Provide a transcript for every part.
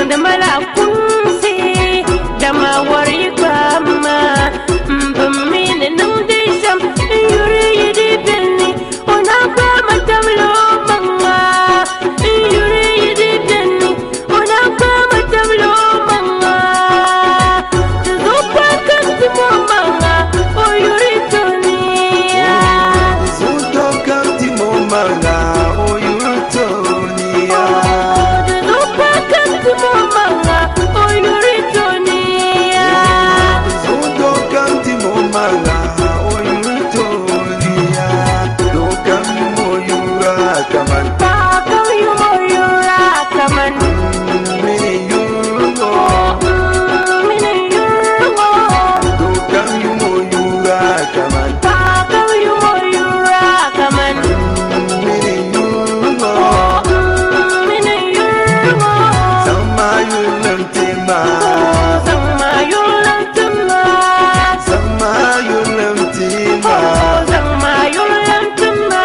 niŋdi ma la kumsi, dama wɔri yi gbaai ma. M bi mi ni niŋdi shɛm, n yuri yi di beni, o na gbaai ma tabili o maŋa. N yuri yi di beni, o na gbaai ma tabili o maŋa. Di zuɣu paai ka n tim o maŋa, o yuri dunia. Zuto kam ti mo maŋa, o yuri dunia. Di zuɣu paai ka n tim o maŋa, o yuri dunia. Zuto kam ti mo maŋa, o yuri dunia. Do kam yumo yura kaman. Paɣa kam yumo yura kaman. Mini yurgo. Mini yurgo. Do kam yumo yura kaman. Paɣa kam yumo yura kaman. Mini yurgo. Mini yurgo. Sama yulim tima. Zama yulim tima. Sama yulim tima. Zama yulim tima.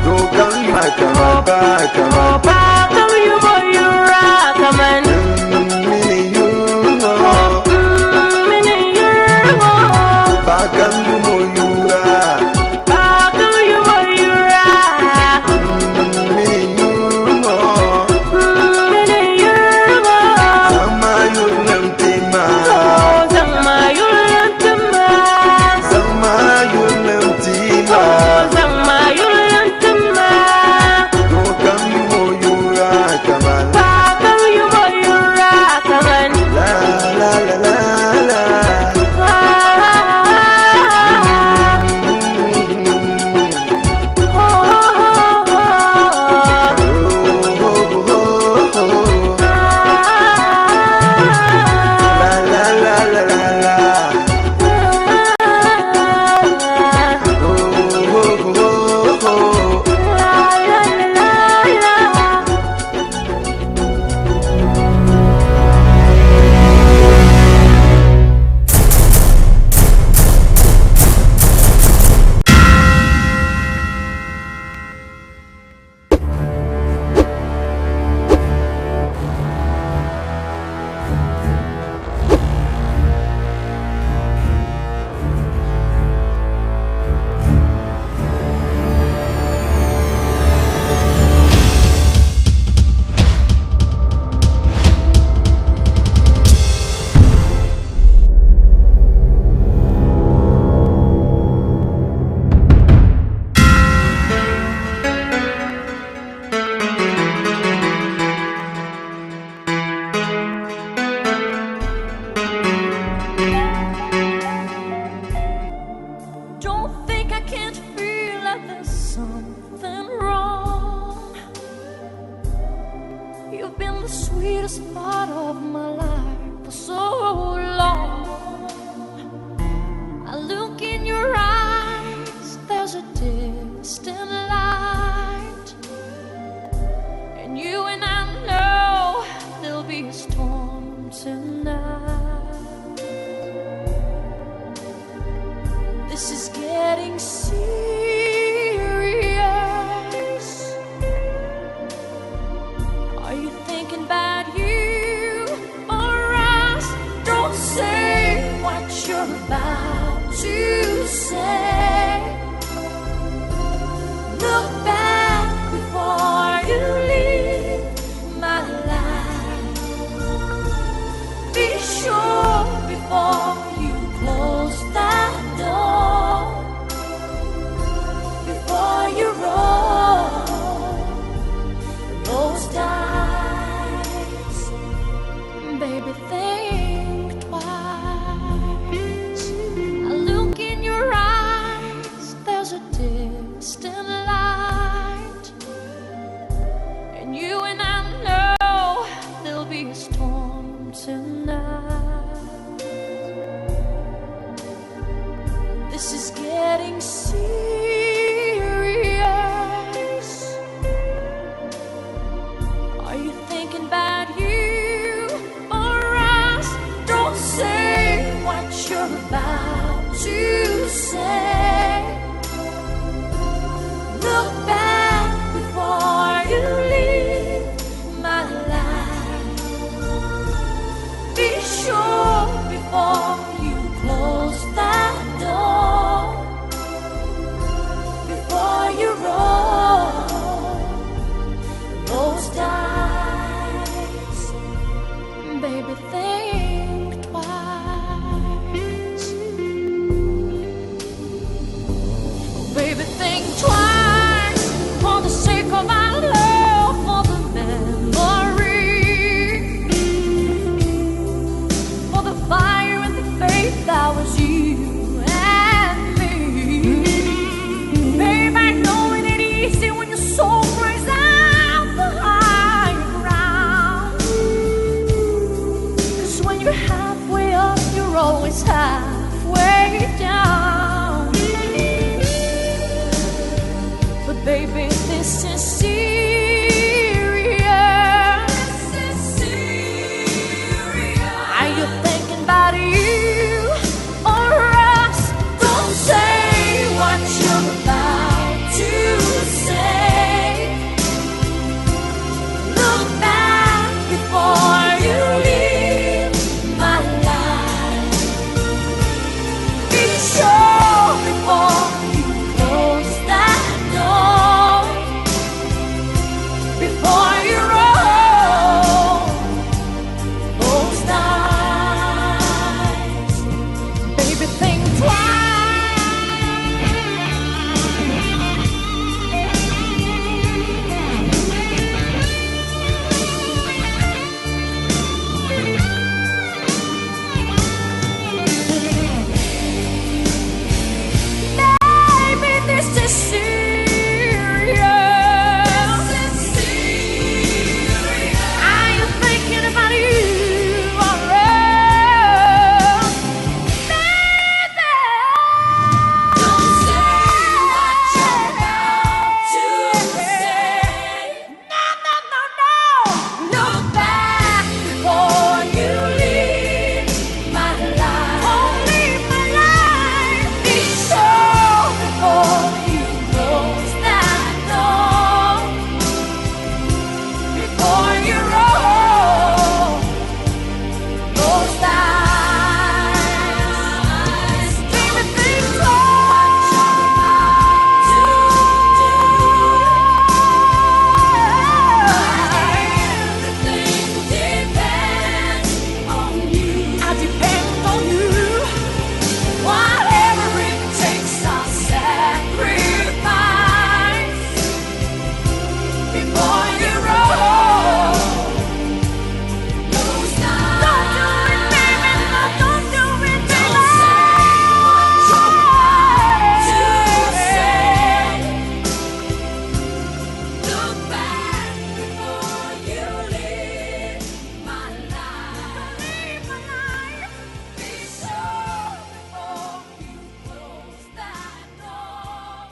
Do kam yuma kaman ba kaman. Paɣa kam yumo yura kaman. Mini yurgo. Mini yurgo. Ba kam yumo yura. Paɣa kam yumo yura. Mini yurgo. Mini yurgo. Sama yulim tima. Zama yulim tima. Sama yulim tima. Zama yulim tima. Do kam yumo yura kaman. Paɣa kam yumo yura kaman. La la la la la. Oh, oh, oh, oh. La la la la la la. Oh, oh, oh, oh. Don't think I can't feel that there's something wrong. You've been the sweetest part of my life for so long. I look in your eyes, there's a distant light. And you and I know there'll be a storm tonight. This is getting serious. Are you thinking about you or us? Don't Baby, this is serious. This is serious. Are you thinking about you or us? Don't say what you're about to say. Look back before you leave my life. Be sure before you close that door. Before you roll those dice, baby, think twice. Baby, this is serious. This is serious. Are you thinking about you or us? Baby, don't say what you're about to say. No, no, no, no. Look back before you leave my life. Oh, leave my life. Be sure before you close that door. Before you roll those dice. Baby, think twice. Everything depends on you. I depend on you. Whatever it takes, I'll sacrifice before you roll those dice. Don't do it, baby. No, don't do it, baby. Don't say what you're about to say. Look back before you leave my life. Leave my life. Be sure before you close that door.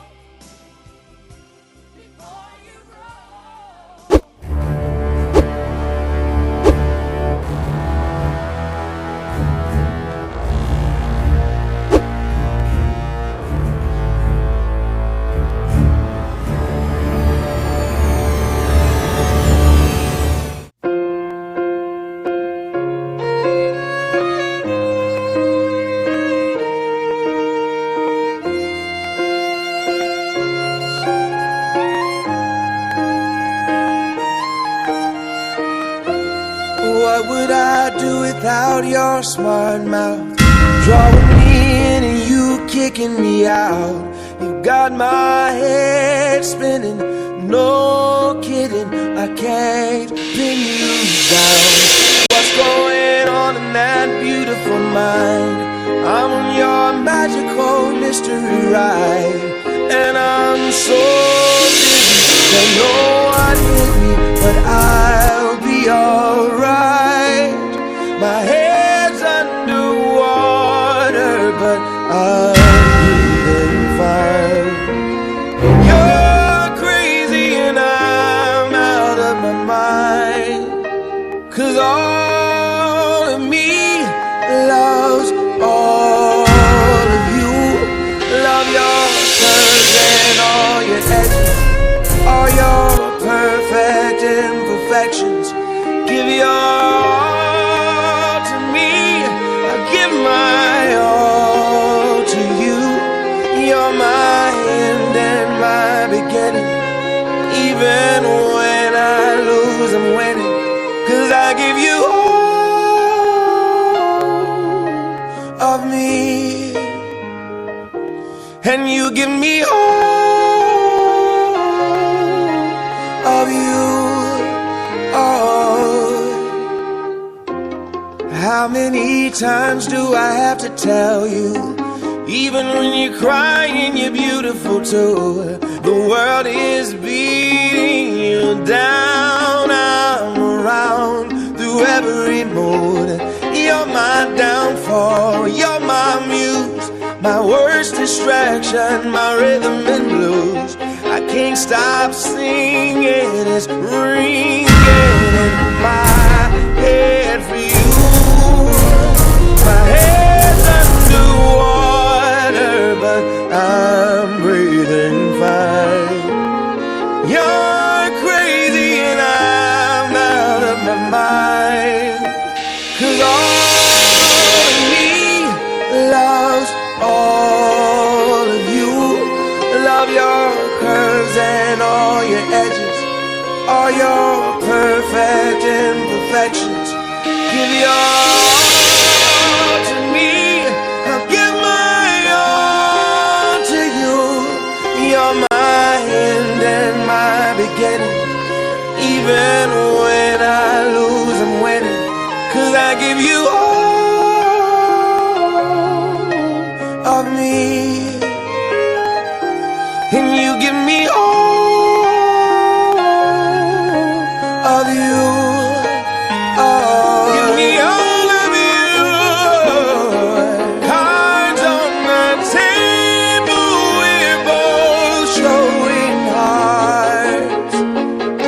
Before you roll. What would I do without your smart mouth? Drawing me in and you kicking me out. You got my head spinning, no kidding. I can't pin you down. What's going on in that beautiful mind? I'm on your magical mystery ride, and I'm so dizzy. Don't know what hit me, but I'll be alright. My head's underwater, but I'm breathing fine. You're crazy and I'm out of my mind. 'Cause all of me loves all of you. Love your curves and all your edges, all your perfect imperfections. Give your all to me. I give my all to you. You're my end and my beginning. Even when I lose, I'm winning. 'Cause I give you all of me, and you give me all of you. Oh. How many times do I have to tell you? Even when you're crying, you're beautiful too. The world is beating you down. I'm around through every mood. You're my downfall, you're my muse, my worst distraction, my rhythm and blues. I can't stop singing. It's ringing in my head for you. My head's underwater, but I'm breathing fine. You're crazy and I'm out of my mind. 'Cause all of me loves all of you. Love your curves and all your edges, all your perfect imperfections. Give your all to me. I'll give my all to you. You're my end and my beginning. Even when I lose, I'm winning. 'Cause I give you all of me. And you give me all of you. Oh, give me all of you. Cards on the table, we're both showing hearts.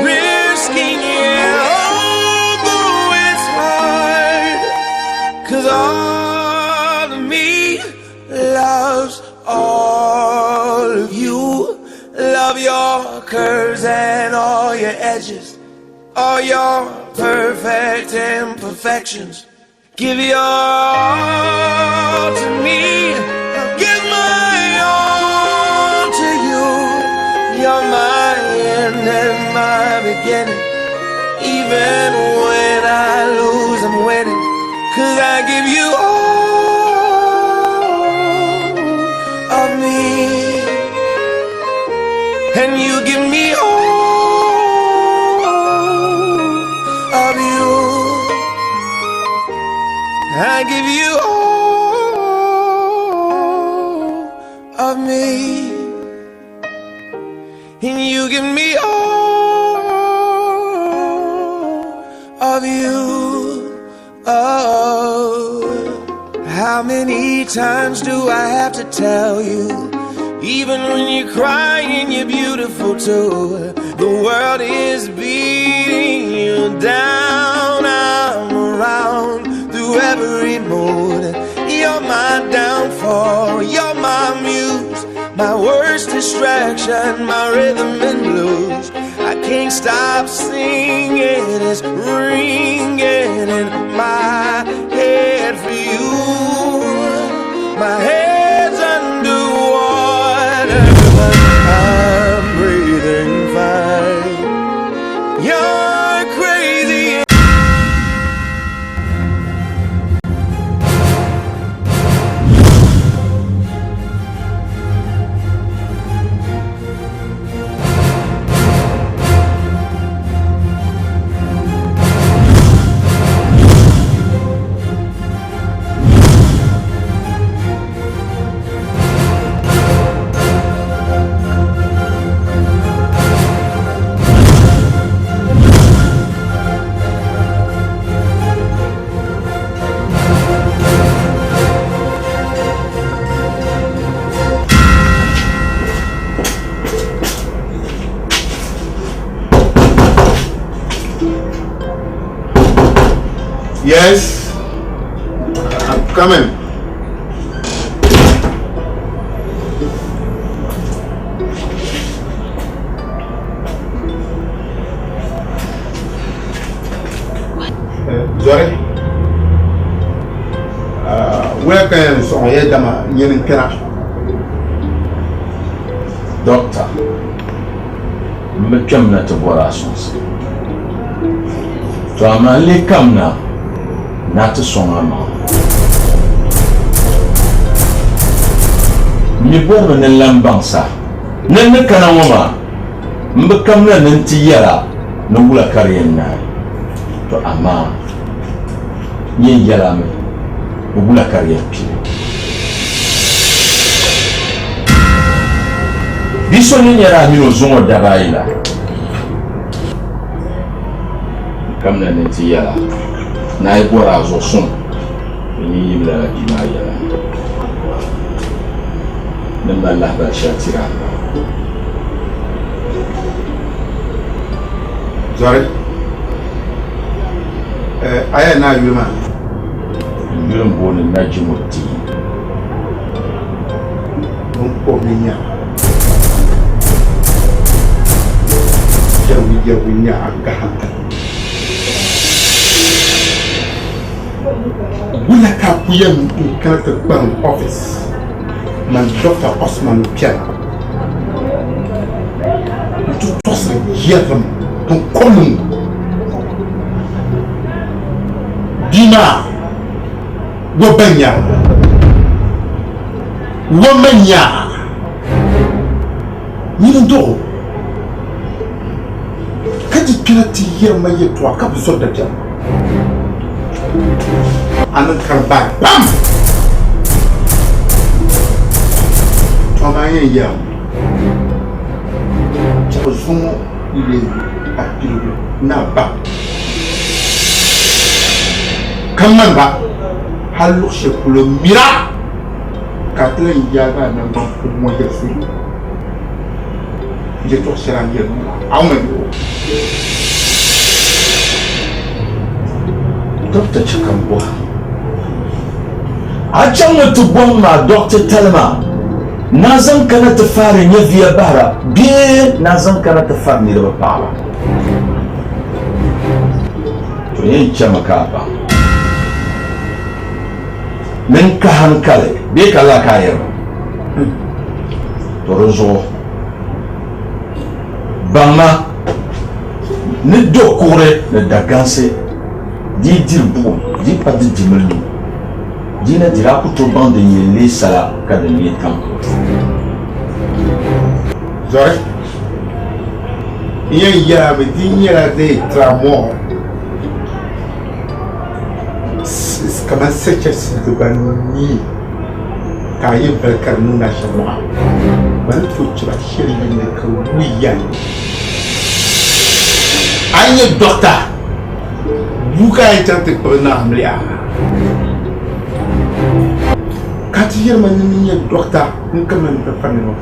Risking it, although it's hard. 'Cause all of me loves all of you. Love your curves and all your edges, all your perfect imperfections. Give your all to me. I'll give my all to you. You're my end and my beginning. Even when I lose, I'm winning. 'Cause I give you all of me. And you give me all of you. I give you all of me. And you give me all of you. Oh, how many times do I have to tell you? Even when you're crying, you're beautiful too. The world is beating you down. I'm around through every mood. You're my downfall, you're my muse, my worst distraction, my rhythm and blues. I can't stop singing, it's ringing in my head for you. My head's underwater, but I'm breathing fine. You're crazy. Yes, I'm coming. Zɔri, wula ka yɛn sɔŋ ya dama nyini n-kpɛna? Dɔkta, m bi kpɛmina ti bɔri a sɔŋsim. To amaa n lee kamina ni a ti sɔŋ a maŋa. M mi bɔrimi ni n lan baŋ sa ni n ni kana ŋɔ maa, m bi kamina ni n ti yɛl a ni wula ka di yɛn naai. To amaa n yɛn yɛl a mi ni wula ka di yɛn pili. Bi so ni nyɛla a min o zuŋɔ daba ayi la, n kamina ni n ti yɛl a ni a yi bɔr a zuɣu suŋ, bɛ ni yim lala bia maa yɛla ni mali lahibali shɛli tiri a. Zɔri, a yɛn ni a yuli maa? N yuli m-booni Najimuddin. Binkɔbili nya jɛrigu jɛrigu nya a ka hankali. Wula ka a ku yɛn kana ti kpalim ɔfis man Dɔkta Osman kpɛma nti tɔɣisiri jɛrim binkɔbili ŋɔ bia maa o ba nya o ma nya nyini n-dɔɣ o ka ti kpɛna ti yɛri ma yɛtɔɣa ka bi zɔri dabiɛm. A niŋ karibaai pam! Tɔ amaa n yɛn yɛli a mi, chɛbu zuŋɔ leei a piligu ni a baŋ ka ŋmani ba hal luɣ shɛli polo mira ka a ti lan yaagi a naŋgban puli ŋɔ yɛli so yɛtɔɣ shɛli a ni yɛli ŋɔ maa, a wum o. Dɔkta chɛ ka m bɔhi a chaŋmi ti bɔhim ma dɔɣititali maa ni a zaŋ kana ti faari nyɛviya bahira bee ni a zaŋ kana ti fari niriba paɣiba. To yɛn chami ka a baŋ ni n ka hankali bee ka lala ka a yɛri ma. To di zuɣu baŋma ni do kuɣuri ni dagansi di yi diri buɣim di yi pa di dimili nuu di na diri a ku tooi baŋ din yɛn leei sala ka din leei taŋkpaɣu. Zɔri, n yɛn yɛli a mi di nyɛla dee tramol kamani sachɛsi dibanii ka a yi vali ka di niŋdi a shɛm maa ba ni tooi chibi a shɛli yini ka wuhi yɛli a yi nyɛ dɔkta bua ka a yɛn chaŋ ti kpuɣi niŋ amiliya ka ti yɛli ma ni n nyɛ dɔkta n ka mani ka nɛma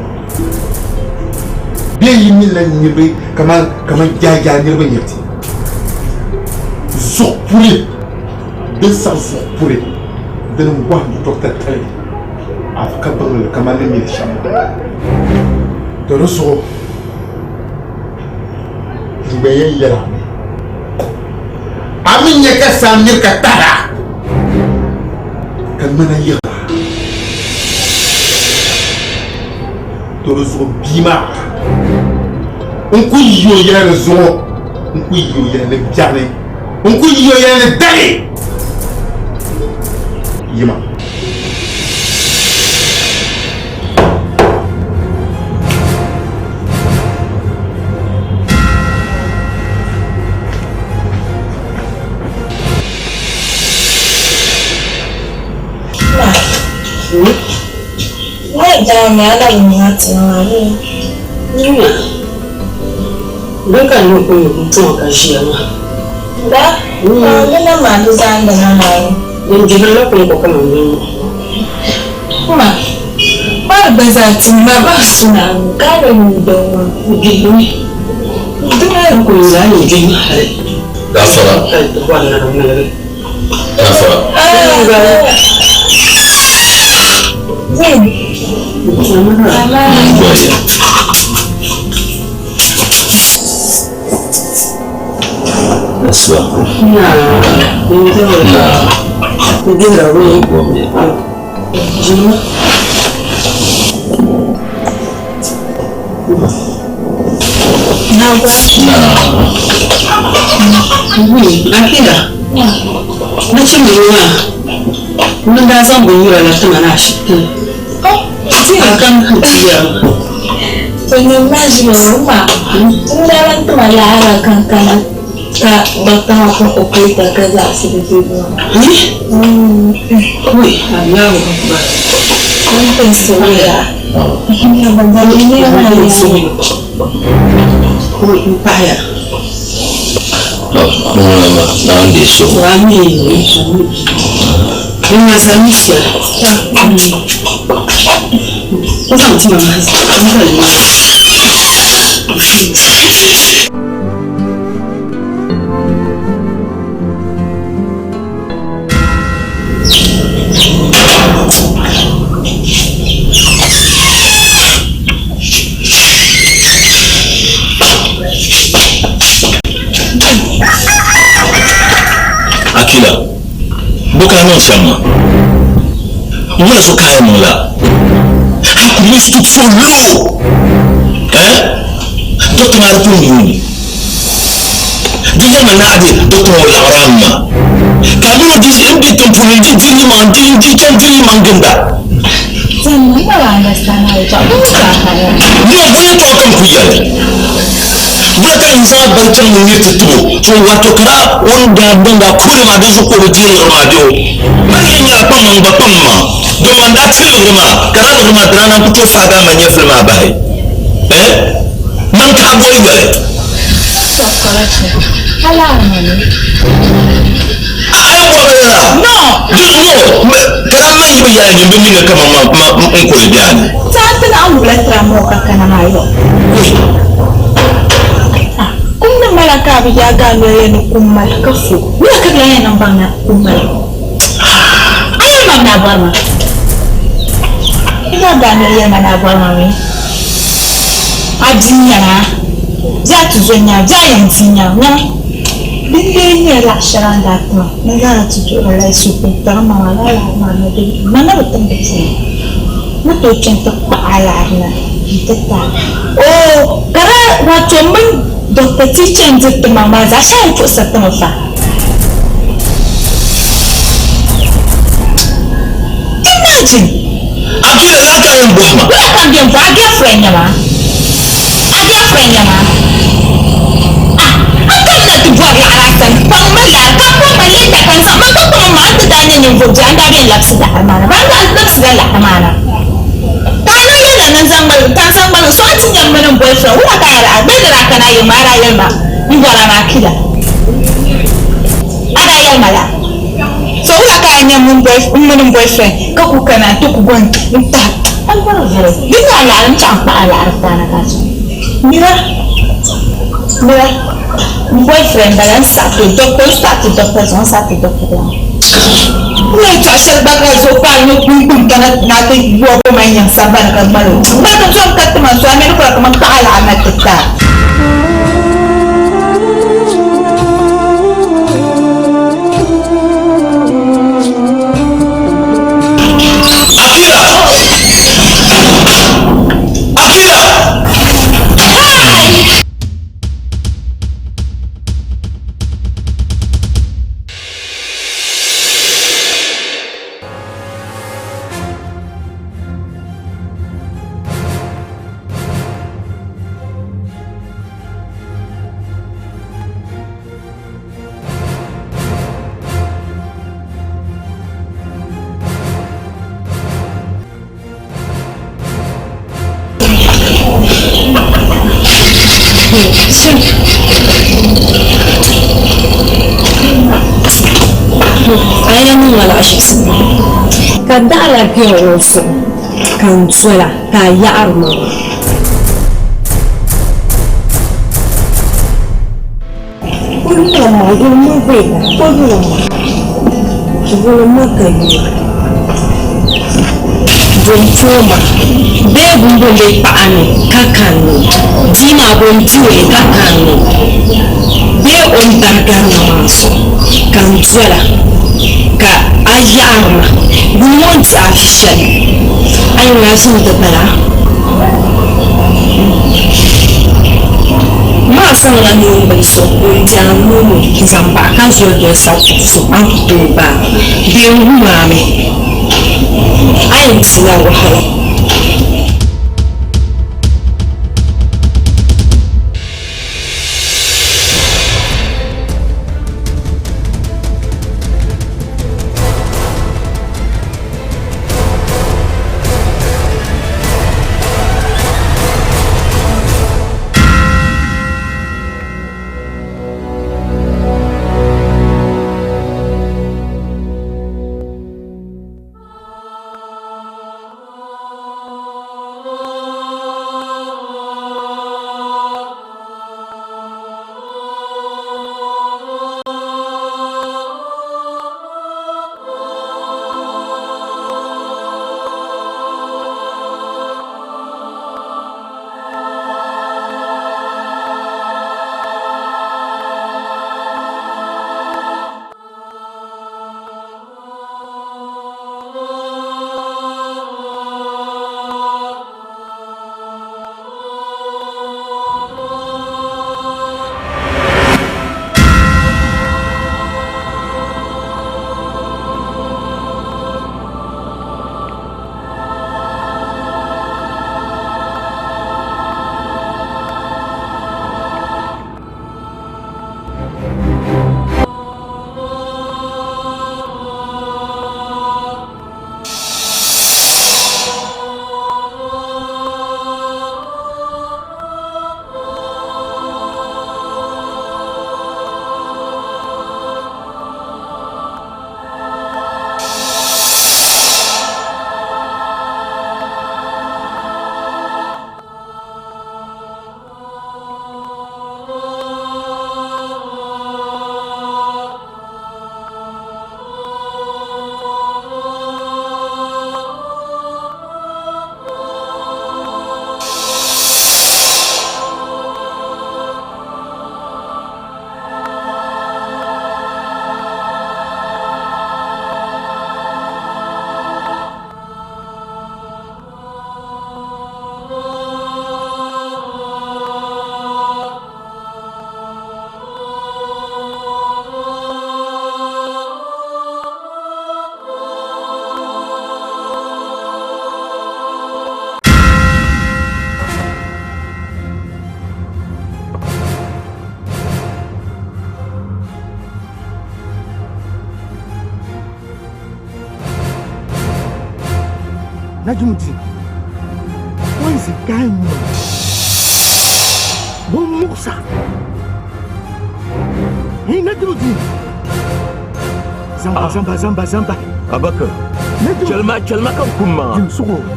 bee yi mi la niriba kaman kaman jaajaa niriba n-nyɛ ti zuɣu puli din saɣi zuɣu puli dini n-bɔhindi dɔkta tali a ka baŋ li kaman ni mi li shɛm maa. To di zuɣu n gba yɛn yɛl a mi, a mi nya ka saa miri ka tahi a ka ŋmana yiɣir a. To di zuɣu bia maa n ku yi o yɛla ni zuŋɔ, n ku yi o yɛla ni biɛɣuni. N ku yi o yɛli ni dali yima. Why down me ala bi nya ti maa ni? Nima, bɛ ka ni o yi tɔŋ ka ʒiya maa. Da, ka di na maa di zaandi na maa ni. Din dihirila kɔŋko kaman bini ŋɔ. Ma, ba gba zaa ti ma ba su Naawuni ka a bi mi din ŋɔ. Di gbihirimi. Di mi. N kuli zaa ni gbihimi hali. Gafara. Hali ti bɔri ni di ŋmaligi. Gafara. Nachimbi maa ŋun daa zaŋ binnyura la ti ma na ashibiti ni a kam ti yɛri ma. To nyɛ maa ʒiya ŋɔ maa n daa lan ti ma laara kankana ka dɔkta maa pun operate ka zaɣisi di bebu maa. Ui, Allahu Akbar. N pun suhuya. Ui, n pahiya. Naawuni deei suhu. Ameen. Ameen. N zaŋ shɛli. O zaŋ ti ma maa zaa. ka a niŋ shɛm maa? Wula so ka a yɛn niŋ lala? How could you stoop so low? Eh? Doctor maa di pun yuuni. Di yɛlima ni a di doctor ŋɔ laɣiri a ma. Ka a mini o di n be tiŋ puuni n di diri yimaŋ n di n di chaŋ diri yimaŋ ginda. Zani, n na understand a yɛltɔɣa, bɛ mi ka a kariya. No, bɔ yɛltɔɣa ka n ku yɛli? Wula ka n zaŋ a bali chaŋ ni nir ti tib o? So wato ka daa o ni daa niŋd a kuhili maa, dinzuɣu ka o bi deei liɣiri maa bee o? Man yɛn nyɛla kpaŋmaŋ gba kpaŋmaŋ, dama n daa ti liɣiri maa, ka daa liɣiri maa ti daa naan ku tooi faagi a ma nyɛvili maa bahi. Eh? Man ka a boli yoli. Stop correction. A lahi ma ni. A a yɛn bɔri ma yɛla? No! Di no, ka daa man yi bi yɛla nyin bi mi ni kaman ma ma n kuli be a ni. Ti a ti lahi wula tira moo ka kana maa yɔ. Ah, kum ni mala ka a bi yaagi a noli ni kum mala ka fo. Wula ka di lahi yɛn niŋ baŋ ni kum mala? A yɛli ma ni a bɔri ma. N yaagi a noli yɛli ma ni a bɔri ma mi. A di nyɛma, bɛ a ti zo nya, bɛ a yɛn di nya, nyama. Din lee nyɛ laɣ shɛli a ni daa ti ma ni n zaŋ li ti duɣiri la yi suhu pun tiri ma maa, lala laɣiri maa ni di ma na bi tim di puuni. N ni tooi chaŋ ti kpaɣi a laɣiri na nti ti a. Oo, ka di wato m mini Dɔkta Teacher n-diri ti maŋ maa zaa shɛli n puɣisiri ti mi fa. Imagine! Akila laa ka a yɛn bɔhi ma? Wula ka m bɛn bɔhi a girlfriend nyɛ ma? A girlfriend nyɛ ma? Ah, n kamina ti bɔri laɣiri a sani, kpaŋ ma lari ka m bɔhi ma later ka n zaŋ ma gba kpaŋ ma n ti daa nyɛ ninvuɣ biɛɣu n daa bɛn labisi laɣiri maa na, ban daa labisila laɣiri maa na. Ka a niŋ yɛda ni n zaŋ ŋmaligi ka n zaŋ ŋmaligi so a ti nya m mini m boyfriend wula ka a yɛli a bee di daa kana yiŋ maa a daa yɛli ma m bɔri a maa kila a daa yɛli ma la so wula ka a nya m mini m boyfriend ka ku kana n ti ku go n tahi a bɔri vuri di nyɛ a laɣiri n chaŋ kpahi a laɣiri taana ka a chaŋ mira mira m boyfriend bala n saɣi ti doctor n saɣi ti doctor zuɣu n saɣi ti doctor zuɣu. N yɛltɔɣa shɛli gba ka zuɣu paai ni kpunkpun kana ni a ti yɔbi o man yiŋ sambani ka ŋmali o. Ŋmaligi zom ka ti ma so, a mi ni bɔra ka man kpaɣi a laɣiri na ti ti a. Akila! Akila! A yɛn niŋla laɣiʒiɣisi ka daɣila be o zuɣu ka n dola ka a yaɣiri ma maa. O yula maa, yuli ma bee? O yula maa, yuli ma ka yura. Bɔntooma bee bumbo lee kpaɣa ni ka kanni, bia maa bɔ n-di o li ka kanni bee o ni bari gari ma maa zuɣu ka n dola ka a yaɣiri ma. Buni ŋɔ n-ti a vi shɛli, a yi ŋun a zom di bala. Maa zaŋla noombil so ŋun di a nuu ni n-zaŋ baɣi ka zoli doli sakuɣu zuɣu a ni ku tooi gbaai bee n-wum a mi, a yɛn dila wahala. Najimudin, poison ka a nyu maa, bɔ m-muɣis a? Hii Najimudin, zamba, zamba, zamba, zamba. Abakar, chɛlima, chɛlima ka n kum maa.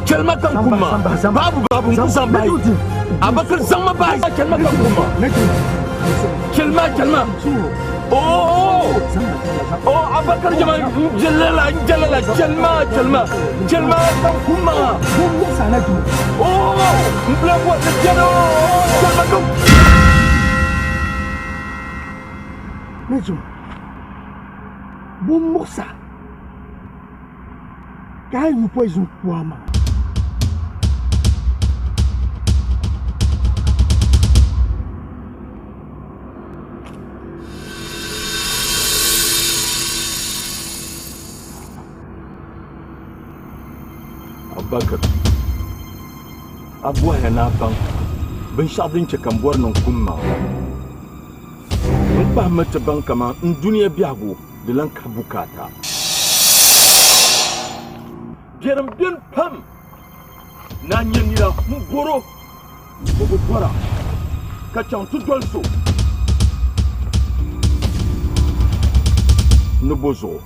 Chɛlima ka n kum maa. Baabu, baabu, n ku zaŋ bahi. Abakar, zaŋma bahi. Chɛlima ka n kum maa. Chɛlima, chɛlima. Oh, oh, Abakar jama, n jɛlala, n jɛlala, chɛlima, chɛlima, chɛlima ka n kum maa. Oh, n bila bɔri ni biɛni, oh, chɛlima ka n Najim, bɔ m-muɣis a ka a nyu poison ku a maŋa? Abubakar, a bɔhaya ni a baŋ binshɛɣu din chɛ ka m bɔri ni n kum maa. N kpahimmi ti baŋ kaman n dunia biɛhigu di lan ka bukaata. Biɛrim beni pam ni a nya nira m-bɔr o, o bi bɔra ka chaŋ ti doli so. Ni bo zuɣu?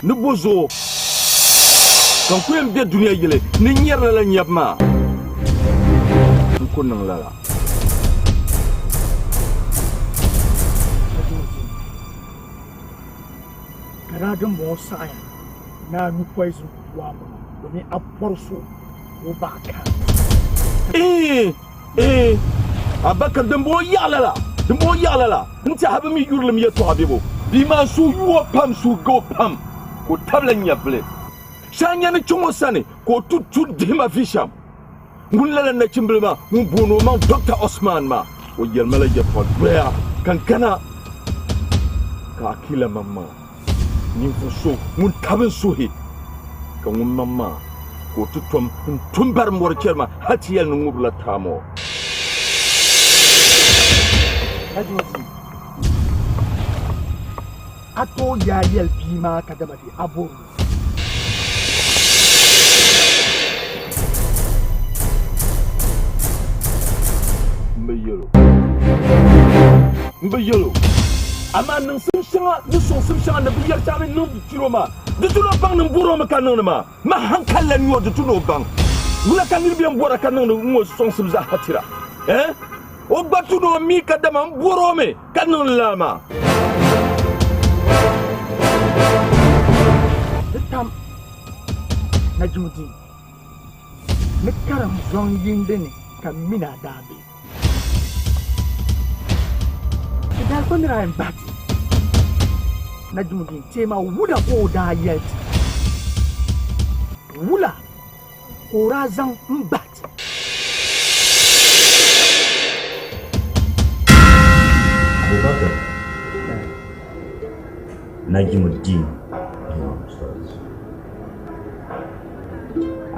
Ni bo zuɣu ka n ku yɛn be dunia yili ni n nyari lala nyabu maa? N ku niŋ lala. Ka daa dimbɔŋɔ saɣiya ni a nyu poison ku a maŋa domin a bɔri so ka o baɣa ka. Eeh eeh Abakar dimbɔŋɔ yaɣi lala dimbɔŋɔ yaɣi lala n tɛha bi mi yurilim yɛtɔɣa bebo bia maa suhu yu o pam suhu ga o pam ka o tabila nyɛvili shɛli nya ni chaŋ o sani ka o tu tu dihi ma vi shɛm. Ŋun lala nachimbili maa ŋun booni o maŋ Doctor Osman maa, o yɛli ma la yɛtɔɣa doya ka n kana ka Akila maŋmaŋa ninvuɣ so ŋun tabi n suhi ka ŋun maŋmaŋa ka o ti tom n tum bari mɔri chɛri ma hal ti yɛli ni ŋubirila taamo. A tooi yaai yɛli bia maa kadama di a bɔri o. M bi yɛl o. M bi yɛl o. Amaa niŋsim shɛŋa ni sɔŋsim shɛŋa ni binyɛr shɛŋa ni niŋ tiri o maa, di tu ni o baŋ ni m bɔr o mi ka niŋdi maa. Ma haŋkali la n-nyɛ o, di tu ni o baŋ. Wula ka niriba yɛn bɔra ka niŋdi ŋ-ŋɔ sɔŋsim zaa tira? Ɛɛn? O gba tu ni o mi kadama m bɔr o mi ka niŋdi lala maa. Di tam Najimudin ni karim zɔŋ yindi ni ka m mini a daa be. Ti daa kpa nira m-bahi ti. Najimudin teema wula ka o daa yɛli ti? Wula ka o daa zaŋ m-bahi ti? Abubakar Najimuddin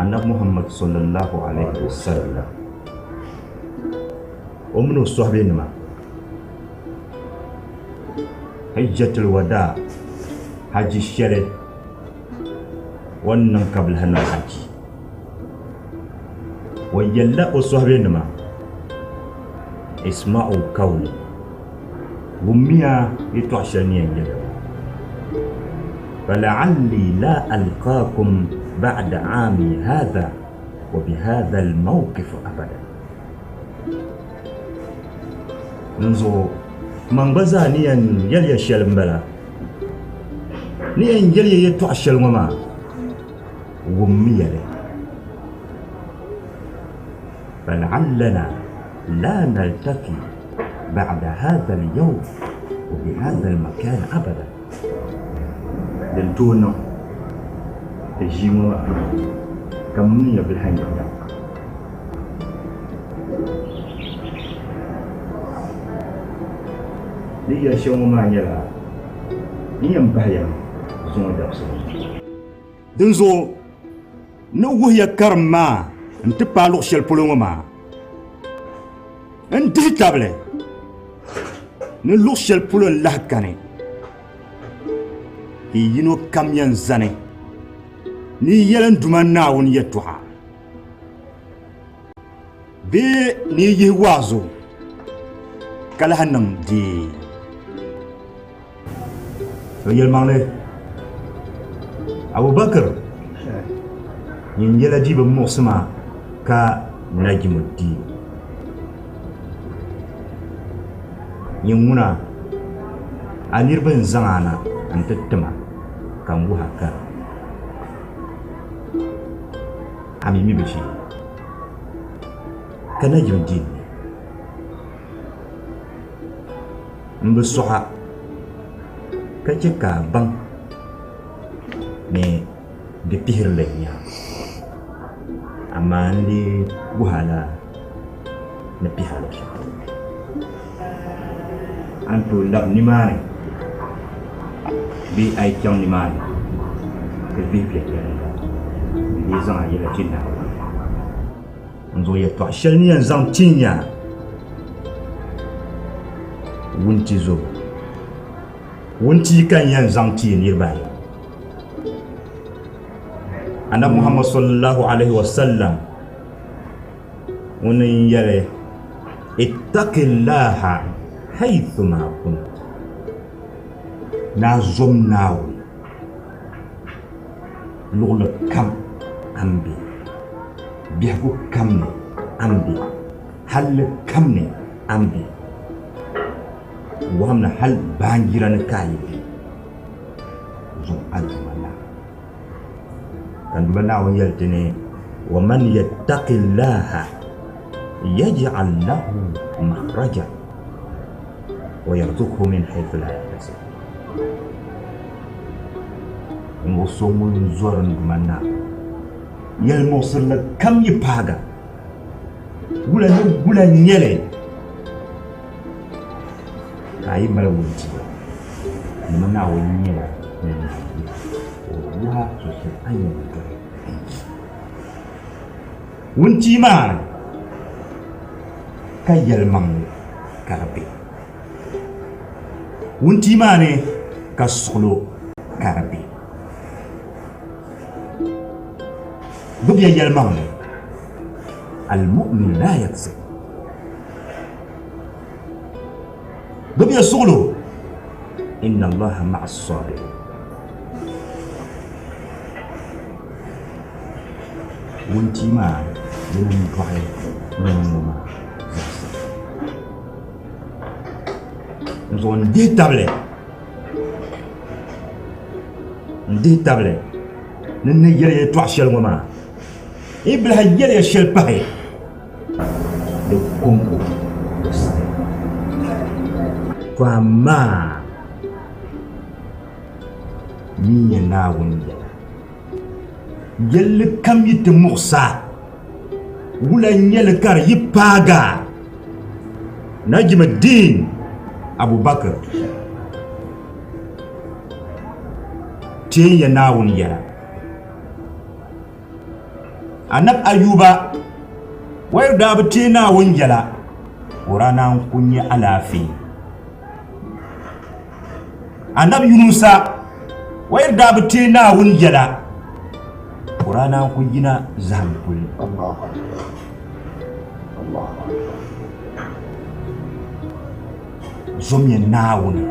Annabi Muhammad sallallahu alaihi wasallam o mini o sɔhibenima Hijjatul Wadaa haji shɛli o ni niŋ ka bi lahi niŋ haji. O yɛlila o sɔhibenima, Isma'u qawli, wummiya yɛtɔɣ shɛli ni yɛn yɛli ŋɔ, Fala'alli la alqaakum ba'da 'aami haadha wa bihadha al-mawqif abada. Dinzuɣu man gba zaa ni yɛn yɛli ya shɛli m-bala, ni yɛn yɛli ya yɛtɔɣ shɛli ŋɔ maa, wummiya li. Fala'allana la naltaki ba'da hadha al-yawm wa bihadha al-makan abada. Din tooi niŋ ti ʒii ŋɔ maa ka m mini ya bilahi nya ya. Ni yɛli shɛli ŋɔ maa nyɛla n yɛn bahi ya mi zuŋɔ dabisili ŋɔ. Dinzuɣu n ni wuhi ya karim maa nti paai luɣ shɛli polo ŋɔ maa, n dihi tabili ni luɣ shɛli polo n-lahi kani, ka yi yino kam yɛn zani. Ni yi yɛli n Duuma Naawuni yɛtɔɣa bee ni yi yihi waazu ka lahi niŋ deei. To yɛlimaŋli, Abubakar nyin yɛla di bi muɣisi ma ka Najimuddin. Nyin ŋuna, a niriba n-zaŋ a na nti ti ma ka n wuhi a karim. A mi mi bi ʒi ka Najimuddin mi. M bi sɔɣ a ka chɛ ka a baŋ ni di pihirili n-nyɛ a, amaa n lee wuh a la ni pihi a luɣ shɛli polo. A ni tooi lab nimaani bee a yi chaŋ nimaani ti vihi viɛnyɛliŋga n-lee zaŋ a yɛla ti Naawuni. N zuɣu yɛtɔɣ shɛli ni yɛn zaŋ tin ya wuntizobo. Wuntia ka n yɛn zaŋ ti niriba ayi. Anabi Muhammad sallallahu alaihi wa sallam ŋuni n yɛli ittaqillaha haythuma kunt naa zom Naawuni luɣili kam a ni be, biɛhigu kam ni a ni be, halli kam ni a ni be. Wɔhim ni hal baanjira ni ka a yi be, zuŋ a Duuma Naawuni. Ka n Duuma Naawuni yɛli ti ni, Waman yattaqi Llaaha yaj'al lahu makhraja wa yarzuqhu min haythu laa yahtasib. Ninvuɣ so ŋun zɔri n Duuma Naawuni yɛlimuɣisirili kam yi paaga, wula ni wula n-nyɛ li ka a yi mali wuntia, Duuma Naawuni nyɛla ŋun na yi ka o wuhi a so shɛli a ni yɛn doli n-chi. Wuntia maa ka yɛlimaŋli ka di be. Wuntia maa ni ka suɣilo ka di be. Gbibiya yɛlimaŋli, Al-mu'min laa yakzib. Gbibiya suɣilo, Inna Allaha ma'a as-sabirin. Wuntia maa dini n-dɔɣi nɛma ŋɔ maa zaasa. N zuɣu n dihi tabili n dihi tabili ni n ni yɛli yɛltɔɣa shɛli ŋɔ maa yi bi lahi yɛli ya shɛli pahi di kɔŋko di saɣi to amaa mi nyɛ Naawuni yɛla yɛlli kam yi ti muɣisa wula n-nyɛ li ka di yi paagi a Najimuddin Abubakar teei ya Naawuni yɛla. Anab Ayuba wayiri daa bi teei Naawuni yɛla, o daa naan ku nya alaafee. Anab Yunusa wayiri daa bi teei Naawuni yɛla, o daa naan ku yina zahim puli. Zomiya Naawuni,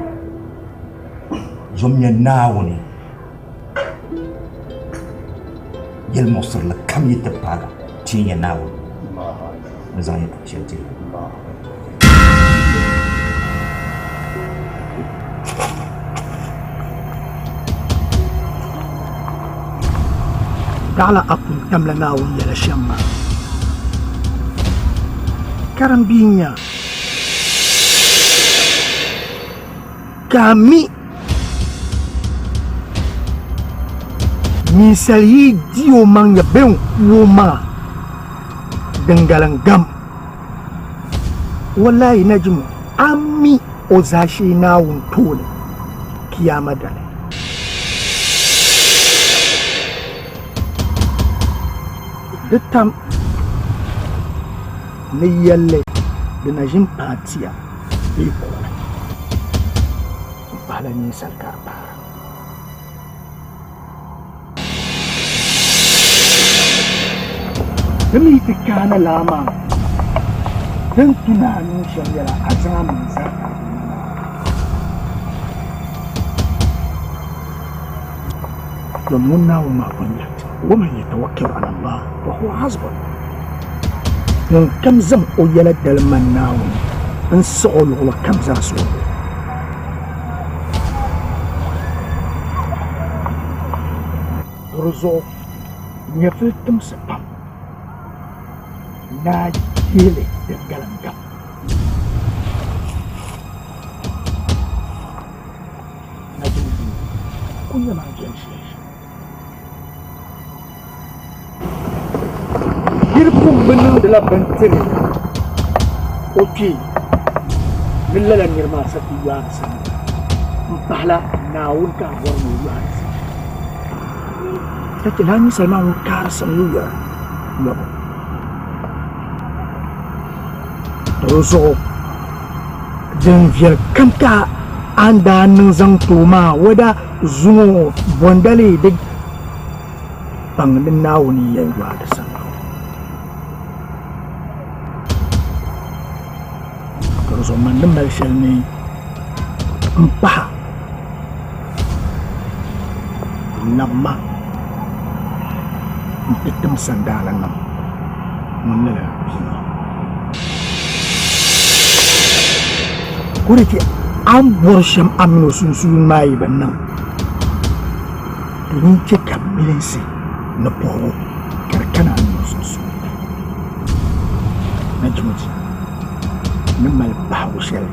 zomiya Naawuni yɛlimuɣisirili kam yi ti paagi teemiya Naawuni ni zaŋ yɛtɔɣ shɛli ti ya. Daɣila a pun tamla Naawuni yɛla shɛm maa? Karimbihi n-nyɛ a, ka a mi ninsal yi di omaŋ nya bee n-ku omaŋa din galim gam. Wallahi Najimu, a mi o zaashee Naawuni tooni Kiyaama dali. Di tam ni yɛlli di na ʒin paai tia bee kuɣili m-pahila ninsal ka di paara. Di mi yi ti kaana laa maa, din tu ni a niŋ shɛm nyɛla a zaŋ a maŋ zali a Duuma Naawuni. Domin ŋun Naawuni maa pun yɛli ti, Waman yatawakkal ala Allah fahuwa hasbuh. Ŋunkam zaŋ o yɛla dali man Naawuni n-siɣi o luɣili kam zaa suhu. Di zuɣu nyɛvili timsi pam naa yeeli din galim gam. Najinduu ku nyɛ maa viɛl shɛli shɛm. Nir pun bi niŋdila bini tiri o kpee ni lala nir maa sa ti yɔari samli m-pahila Naawuni ka a bɔri ni o yɔari samli. Ka chɛ lala ninsal maa ŋun kaari samli yɔra yɔbu. Di zuɣu din viɛli kam ka a ni daa niŋ zaŋ ti o maa wɛda zuŋɔ bɔndali di baŋ ni Naawuni yɛn yo a di samli. Di zuɣu man ni mali shɛli ni m pahi labima n-ti tim sandaala niŋ ŋun lala bia maa. Ka o di chɛ a ni bɔri shɛm a min o sunsuuni maa yi bi niŋ, to nyin chɛ ka milinsi ni puhigu ka di kana a min o sunsuuni. Nachimuchi ni mali bahigu shɛli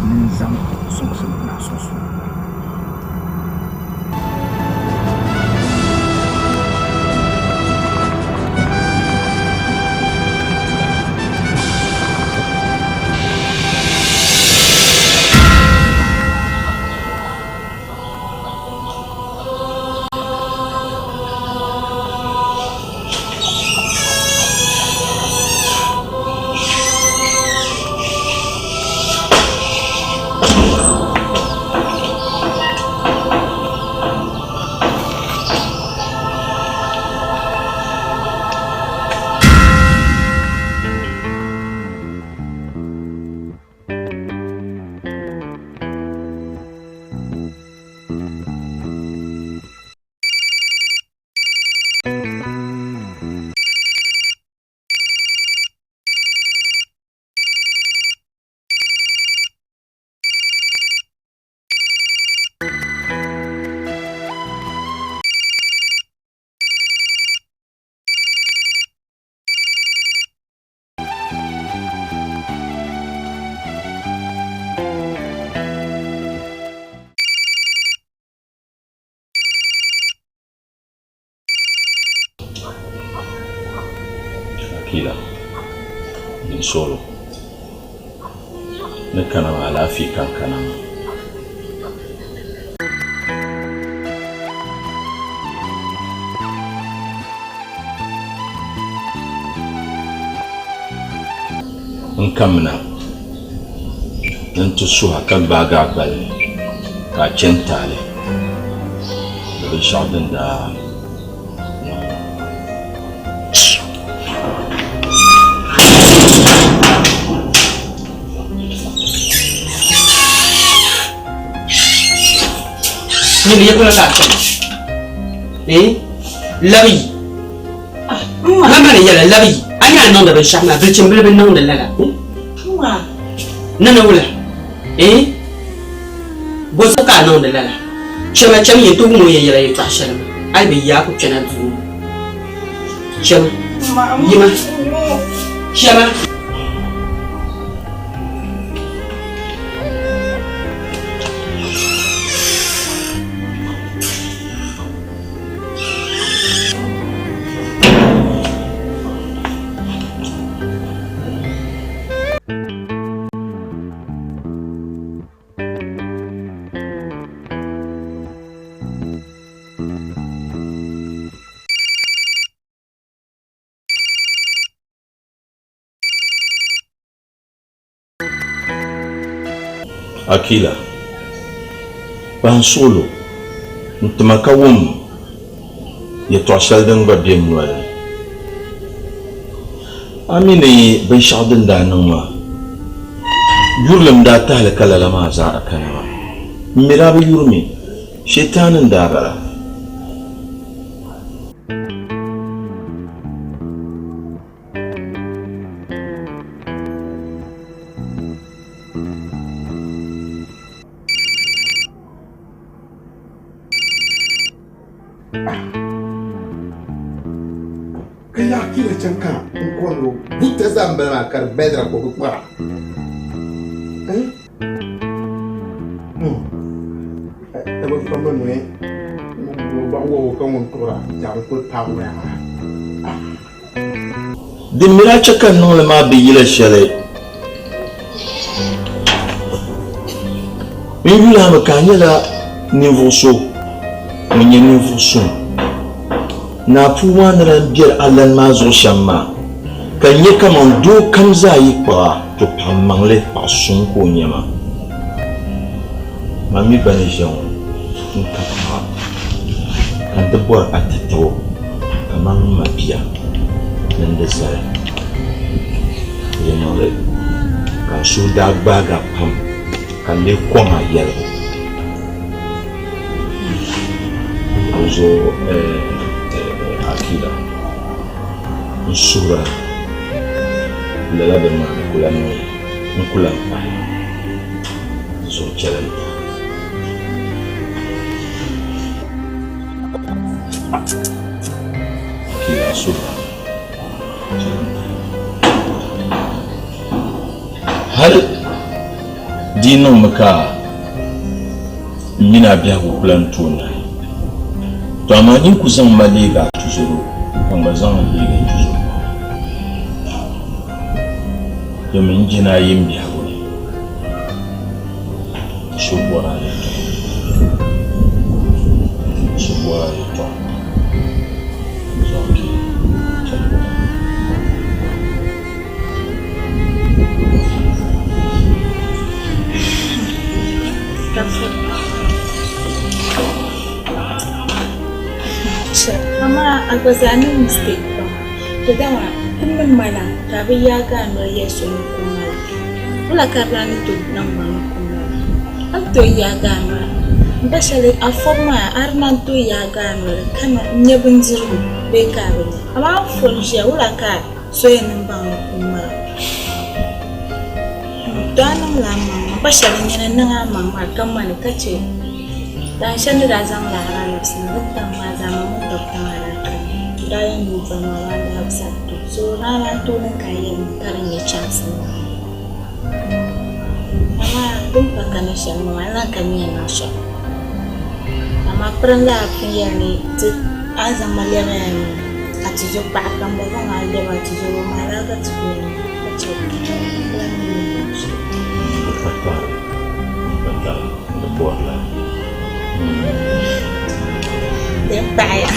ni n zaŋ sɔŋsim niŋ a sunsuuni. Akila din solo ni kana maa alaafee ka n kana maa. N kamina ni n ti suhi a ka gbaagi a gbali ni ka a chɛ n taali ni binshɛɣu din daa niŋ maa. Nyini ya polo ka a chana? Eh? Labi yi. Ma ni yɛla labi yi. A ni a niŋdi binshɛɣu maa bilichimbili bi niŋdi lala. Nana wula? Eh? Bɔzuɣu ka a niŋdi lala? Chama cham yi nti wum o yɛn yɛla yɛtɔɣa shɛli maa. A yi bi yi a ku kpɛna duu ŋɔ. Chama. Yima. Chama. Akila, kpahi suɣilo n-ti ma ka wum yɛtɔɣ shɛli din gba be n noli ni. A mi ni binshɛɣu din daa niŋ maa, yurilim daa tahili ka lala maa zaa kana maa. M mi daa bi yuri mi, Shetani n-daa bala. Ka yaɣa kila chaŋ ka n kɔrigi o buta zaa m-bala maa ka di bɛdira ka o bi kpara. Bi kpamba noli baɣa wɔbigu ka ŋun tuɣira zaɣ n kuli paagi o yaa. Din mi daa chɛ ka n niŋ li maa bi yila shɛli. N yuli a mi ka a nyɛla ninvuɣ so ŋun nyɛ ninvuɣ suŋ. Naa puu maa ni lan biɛri a lani maa zuɣu shɛm maa, ka n nya kaman doo kam zaa yi kpuɣ a, to paɣ maŋli, paɣ suŋ ka o nyɛ ma. Man mi gba ni ʒiya ŋɔ, n ka paɣa, ka n ti bɔr a tatabo kaman m mabia ni n di zali. Yɛlimaŋli, ka n suhu daa gbaag a pam, ka n lee kɔŋ a yɛligu. Dinzuɣu Akila, n suhir a lala bini maa ni ku lan niŋ n ku lan pahi dinzuɣu chɛli n ta. Akila, n suhir a chɛli n ta. Hal di yi niŋmi ka m mini a biɛhigu ku lan tooi naai, tɔ amaa nyin ku zaŋ ma leeg a tuzɔro, ka n gba zaŋ a leeg n tuzɔro maa, domin n je ni a yi m biɛhigu ni so bɔr a yɛtɔɣa. So bɔr a yɛtɔɣa. Zaŋ kpe chɛli maa. Amaa a gba zaa niŋ mistake pam to dama ti mini ma na ka a bi yaagi a noli yɛli so ni kum ma la wula ka di lahi ni tooi niŋ ma ni kum ma la? A ni tooi yaagi a noli m ba shɛli a fɔbu maa a di naan tooi yaagi a noli ka n-nya bindirigu bee ka a bi nya amaa a ni fo n-ʒiya wula ka So yɛn niŋ baŋ ni kum maa to a niŋla a maŋ maa pa shɛli n yɛn niŋ a maŋ maa ka mani ka chɛ dahin shɛli ni daa zaŋ laɣiri a labisi na din tam maa zaa maa mini dɔkta maa daa kani o daa yɛn niŋ vari maa maa daa bi sa to so naa maa tooni ka a yɛli ka di nyɛ chance amaa din pa ka ni shɛm maa n lahi ka nia niŋ shɛm amaa pirinla a pun yɛli ni ti a ni zaŋ ma lɛbi A tizo paɣa ka m ba zaŋ a lɛbi a tizo o maa daa ka ti ku yɛn ka chɛ o ka lan mi ni niŋ shɛli. Di pa tari, di pa tari, di bɔrila. Din paɣiya.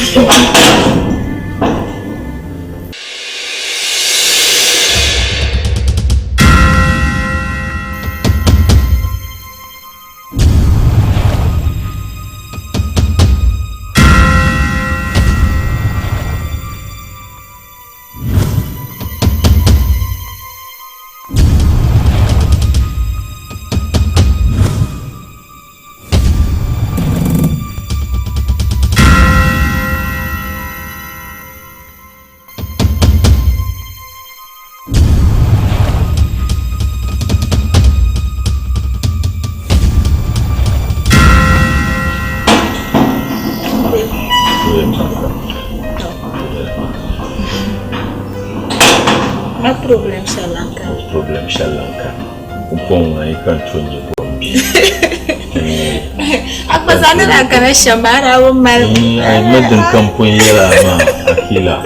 Ma problem shɛli lan kani. Problem shɛli lan kani. Pumpɔŋ ŋɔ yi ka n to nyɛ bɔmbi. A gba zaa ni daa kana shɛm maa daa bi mali. Ai ma din kam pun yɛla maa Akila.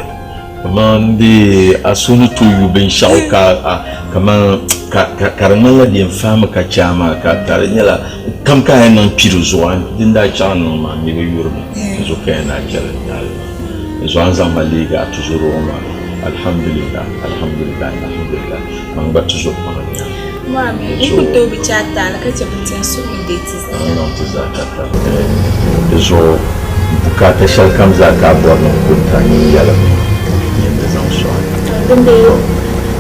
Kaman di a suhu ni tooi yu binshɛɣu ka a kaman ka ka ka di ŋmanila di yɛn faami ka chɛ a maa ka ka di nyɛla kam ka a yɛn niŋ kpi di zuɣu a din daa chaŋ niŋ maa mi bi yurimi di zuɣu ka yɛn daa chɛli n taali maa di zuɣu a ni zaŋ ma leegi a tuzɔruɣu maa alhamdulillah alhamdulillah alhamdulillah man gba tuzɔ paŋ n nya Maa mi n ku tooi bi chɛ a taali ka chɛ bi tiɛhi suhu ni deei ti zaa. A niŋ ti zaa ka tabi di zuɣu bukaata shɛli kam zaa ka a bɔri ni n ku n-ti a nyin yɛlimi n-yɛn ti zaŋ sɔɣi. Din be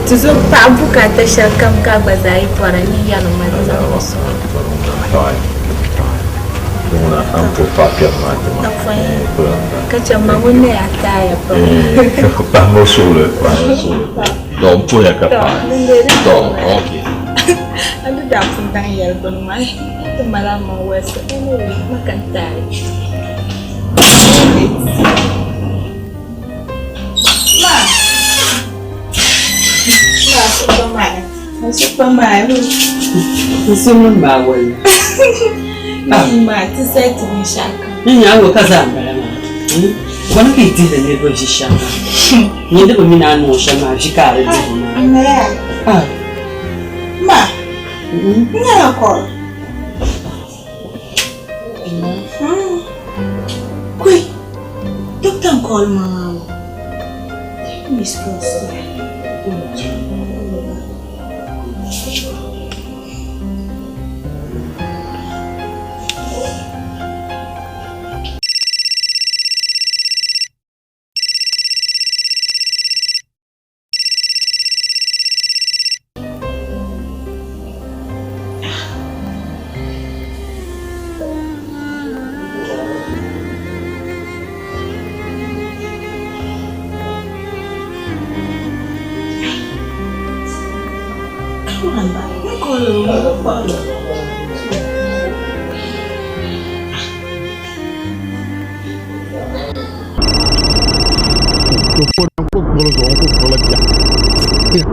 Ti zo paɣa bukaata shɛli kam ka a gba zaa yi bɔra ni yɛli ma di zaŋ li sɔŋ. Ka chɛ ma ŋun ni a taaya pam. Pahimi suɣuli, pahimi suɣuli. To n puhiya ka paai. To, okay. A ni daa pun daŋ yɛli bini maa, ti mali a maŋ walisi. Anyway, ma ka n taali. Ma! Ma, supa maa. Ma supa maa. N simmi maa wali. Ma, ti sai ti binshɛɣu kam. N nya a ka zaa m-bala maa. Wani ka yi dihiri niriba vi shɛm maa? Nyini di bi mi ni a niŋ shɛm maa vi ka a di dibu maa. Ma, ma, n nyɛla kɔri. Koi, doctor n call ma maa ŋɔ. Miss calls.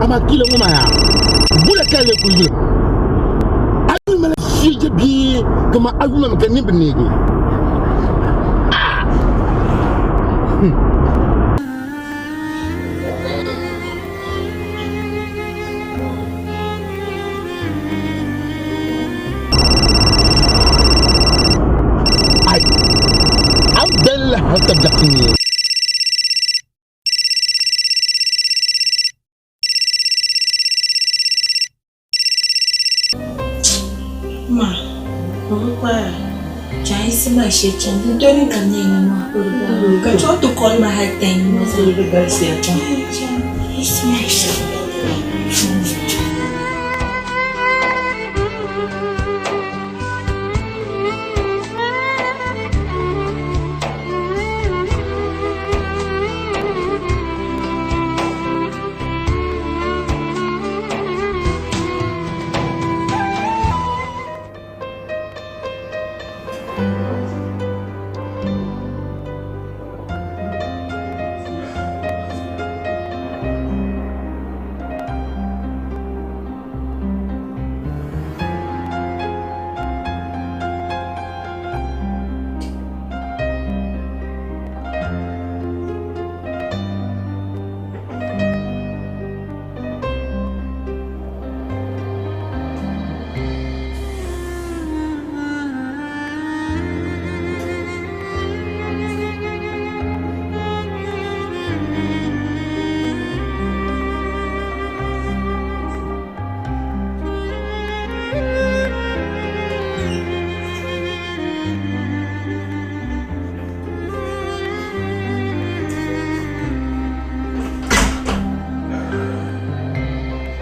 Amaa kila ŋɔ maa yaa bula ka lee kuli yuli a yuli mali shije bee kama a yuli ka nini bi neegi. Ai, an bɛn la hali ka biɛɣu ti neei. Ma, o bi kpaara. Chaɣisi ma shee chaŋ di doli ka nyɛ ni maa ka chaŋ ti call ma hali time ŋɔ zaa. Di galisiya pam. Chaɣisi ma shee.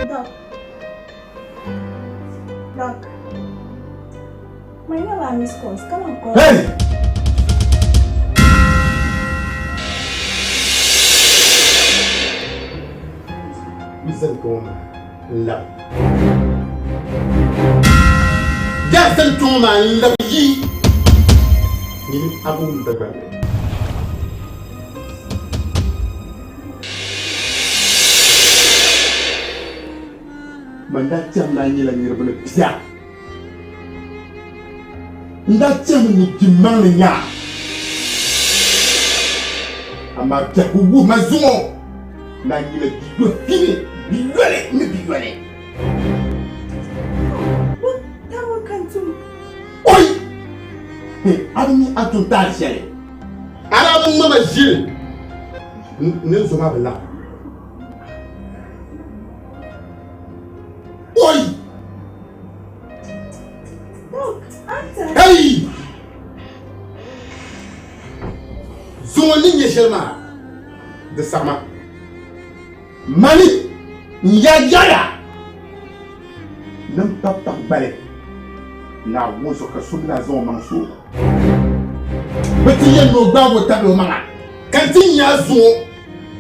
Doc. Doc. My name is Miss Calls. Come on, call. Hey! N labi. Jackson kpɛŋɔ maa n labi yi nyini abu n Dagbanli. Man daa tɛhim ni a nyɛla niriba ni pia. N daa tɛhimi ni kpimaŋli nya a, amaa biɛhigu wuhi ma zuŋɔ ni a nyɛla biyɔpini, biyɔli ni biyɔli. Oi! A bi mi a tum taali shɛli. A daa bi ŋma ma ʒili ni n zo maa bi laɣim. Oi! Hey! Zuŋɔ ni nyɛ shɛli maa di saɣima. Mani! N ya yɛla ni m pa paɣ gbali Naawuni zuɣu ka so mi na zaŋ o maŋ su o. Bɛ ti yɛn ni o gbaag o tabili o maŋa, ka n ti nya a zuɣu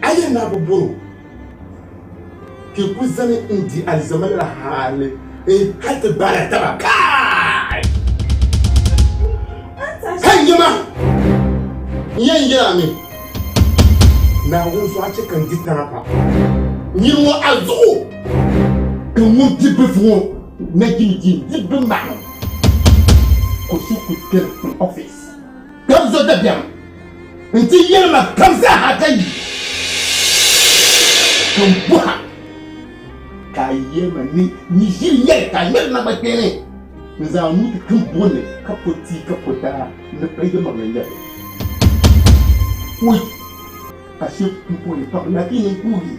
a yɛn na bi bɔr o. Ka yi kul zani n-di alizama lala hal ti gbaala taba kaai! Ka yima n yɛn yɛl a mi, Naawuni zuɣu a chɛ ka n di tana pam. Nyin ŋɔ a zuɣu ka ŋun di bifu ŋɔ na jimi di n-di bɛ maŋ ka o suhu kul kpɛri n ɔfis. Ka bɛ zo dabiɛm nti yɛli ma kam zaaha ka yi ka m bɔha ka a yɛli ma ni n ʒiri nyɛli ka a ŋmɛri naŋgbankpeeni n-zaŋ a nuu ti tim buɣim ni ka po tia ka po daa ni pa yɛlimaŋli n-nyɛ li. Oi! Ka shɛb pumpɔŋ ni paɣ lahi ni n-kuugi.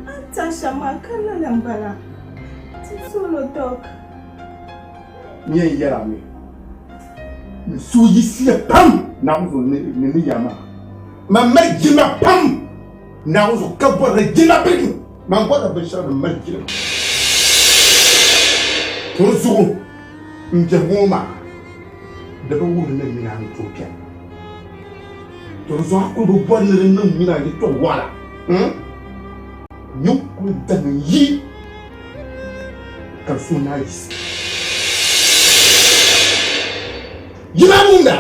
A ni ta shɛm maa ka lala m-bala. Ti solo dog. N yɛn yɛl a mi, n suhu yiɣisiya pam Naawuni zuɣu ni ni ya maa. Man mali jilima pam Naawuni zuɣu ka bɔrila jilima birigibu. Man bɔrila binshɛɣu din mali jilima. To di zuɣu m biɛhigu ŋɔ maa di bi wuhiri ni m mini a ni tooi beni. To di zuɣu a kul bi bɔri ni di niŋ m mini a yɛtɔɣ wɔɣila. Nyin kul daŋ n-yi ka n suhu naai yiɣisi. Yima wumda!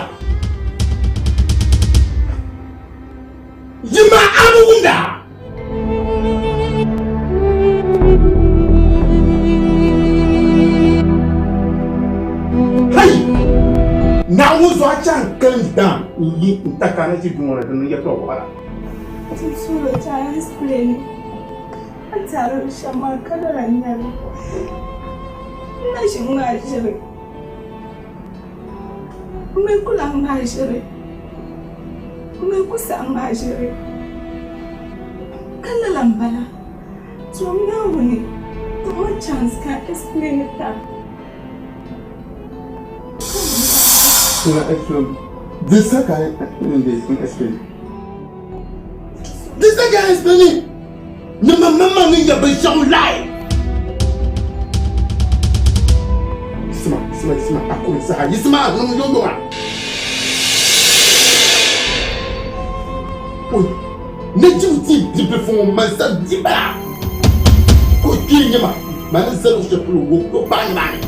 Yima a bi wumda! Hai! Naawuni zuɣu a chɛ a n kalim daŋ n-yi n takana ʒi duŋɔ ni di niŋ yɛtɔɣ wɔɣila. Ti suhuri ti a explain a ni taari shɛm maa ka lala n-nyɛ li. N na ʒi ŋmaai ʒiri. M mi ku lahi ŋmaai ʒiri. M mi ku saɣi ŋmaai ʒiri. Ka lala m-bala. Tom Naawuni ti ma chance ka n explain ti a. Di sa ka n explain. Di sa ka n explain. Ni ma maŋmaŋ ni nya binshɛɣu lahi. Yisima, yisima, yisima, a kuli saha. Yisima, niŋ yoyoŋa. Oi, ni jibu ti bibilifu ŋɔ man sa bia bala. Ka o kpee nyɛ ma, ma ni zali o shɛli polo wo o paɣa nimaani.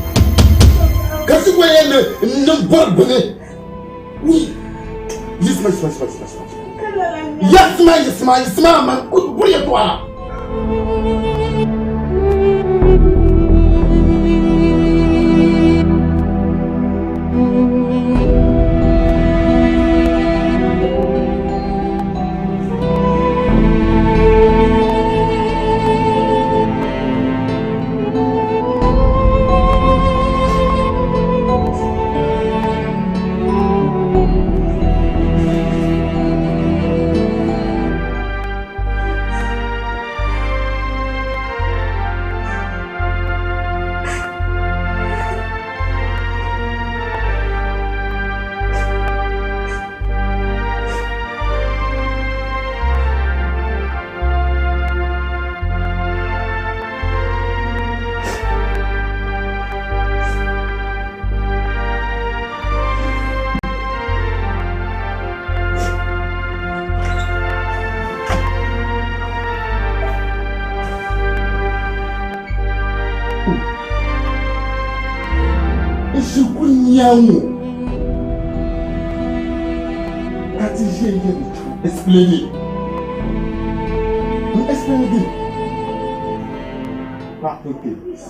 Ka ti gba yɛn ni n niŋ bɔri bini. Ui, yisima, yisima, yisima, yisima, yisima. Yisima, yisima, yisima, man ku bɔri yɛtɔɣa. N shikuru nyaŋ o ka ti ʒe yɛli chaŋ explain it. N explain again. Back in case.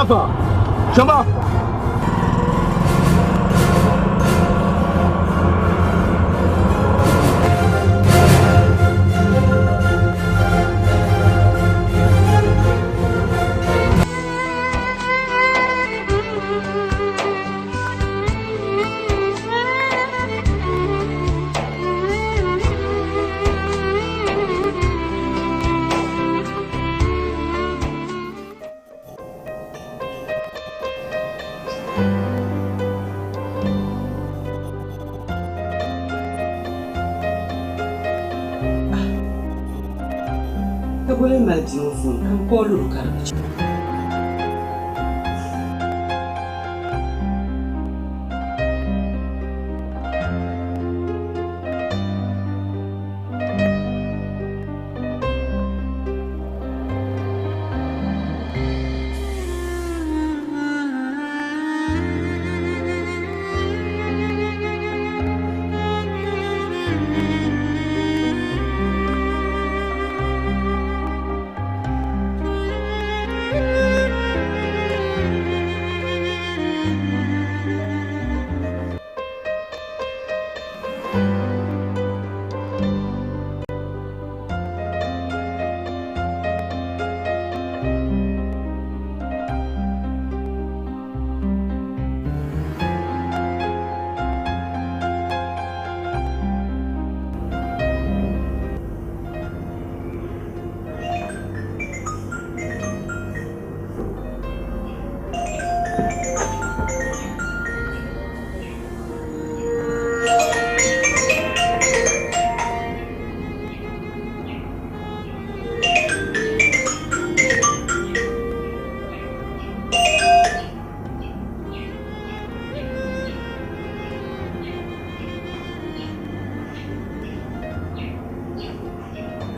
Jafa chama. Ka boli mali bia ŋɔ foon ka n kooli o ka di bi chɛ.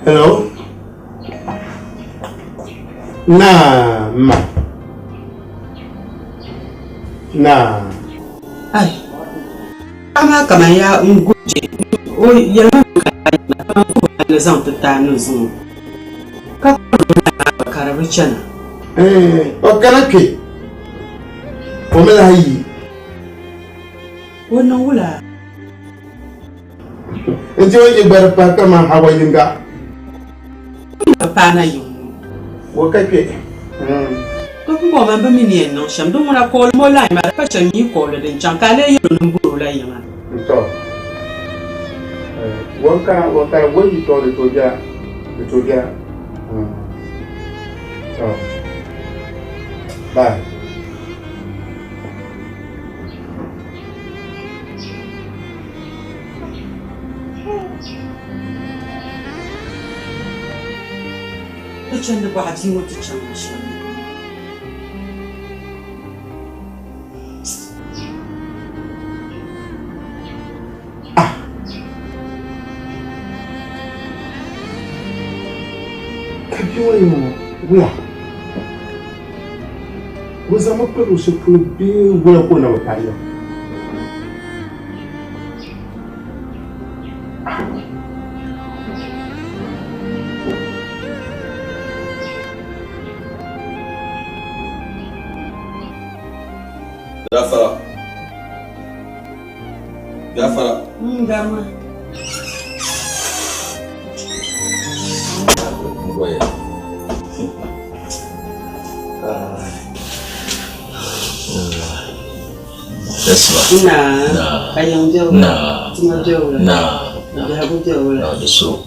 Hello? Na ma. Na. Ai. Ama kaman ya n goje o yɛlima ka ni zaŋ ti taai ni zuŋɔ ka ka di bi chana. O kana kpe o mi lahi yi. O niŋ wula? N ti o yi gbari pahi kaman hawa yiŋga. Bi paana yiŋ ŋɔ. O ka kpe. To pumpɔŋɔ man bi mi ni yɛn niŋ shɛm. Din ŋuna kooli mo line maa di pa shɛli n yi kooli din chaŋ ka a lee yɛl o ni m bori o la yiŋa. N-tɔ. Wɔn kana wɔn kana wɔn yi tɔɔ di tooi biɛla di tooi biɛla. Tɔ. Bye. Ti chandi bɔɣa bia ŋɔ ti chaŋ la shɛm. Ah! Ka bia ŋɔ yɛn wula? O zaŋmi kpa luɣ shɛli polo bee wula ka o na bi paai ya? Gafara. Gafara. Garma. Ngoya. Na. Ka yiŋ be wula. Na. Tuma be wula. Na. Biɛhigu be wula. Na di so.